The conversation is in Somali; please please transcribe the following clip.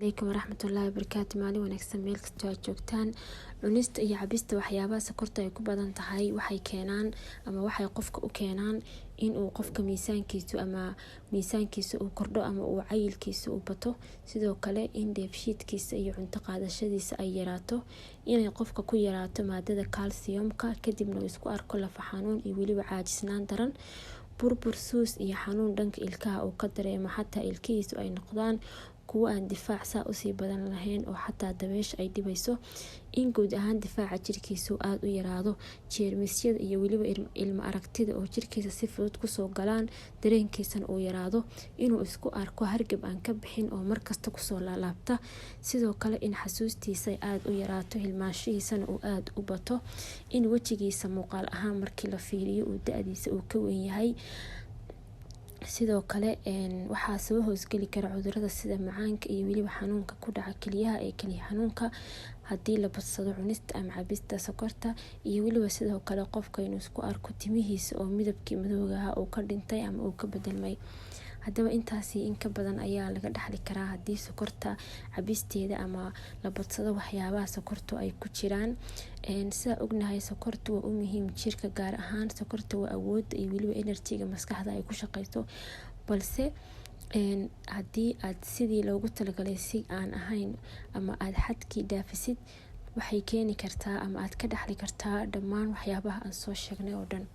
Calaykum waraxmatullaahi wabarakaatu. Maalin wanaagsan meel kastoo aad joogtaan. Cunista iyo cabista waxyaabaha sokorta ay ku badan tahay waxay keenaan ama waxay qofka u keenaan inuu qofka miisaankiisu ama miisaankiisa uu kordho ama uu cayilkiisa uu bato. Sidoo kale in dheefshiidkiisa iyo cunto qaadashadiisa ay yaraato, inay qofka ku yaraato maadada calciumka, kadibna uu isku arko lafa xanuun iyo weliba caajisnaan daran, burbur, suus iyo xanuun dhanka ilkaha uu ka dareemo, xataa ilkihiisu ay noqdaan kuwo aan difaac saa usii badan lahayn oo xataa dabeesha ay dhibayso, in guud ahaan difaaca jirkiisu aada u yaraado, jeermisyada iyo weliba ilma aragtida oo jirkiisa si fudud kusoo galaan, dareenkiisana uu yaraado, inuu isku arko hargab aan ka bixin oo markasta kusoo laalaabta. Sidoo kale in xasuustiisa aada u yaraato, hilmaanshihiisana uu aada u bato, in wejigiisa muuqaal ahaan markii la fiiriyo uu da-diisa uu ka weyn yahay. Sidoo kale waxaa soo hoosgeli kara cudurada sida macaanka iyo weliba xanuunka ku dhaca keliyaha ee keliya xanuunka haddii la badsado cunista ama cabista sokorta. Iyo weliba sidoo kale qofka inuu isku arko timihiisa oo midabkii madowgaha uu ka dhintay ama uu ka bedelmay. Haddaba intaasi in ka badan ayaa laga dhaxli karaa haddii sokorta cabisteeda ama la badsado waxyaabaha sokortu ay ku jiraan. Sidaa ognahay, sokortu waa u muhiim jirka, gaar ahaan sokorta waa awoodda iyo weliba energyga maskaxda ay ku shaqeyso, balse haddii aad sidii loogu talagalay si aan ahayn ama aad xadkii dhaafisid, waxay keeni kartaa ama aad ka dhaxli kartaa dhammaan waxyaabaha aan soo sheegnay oo dhan.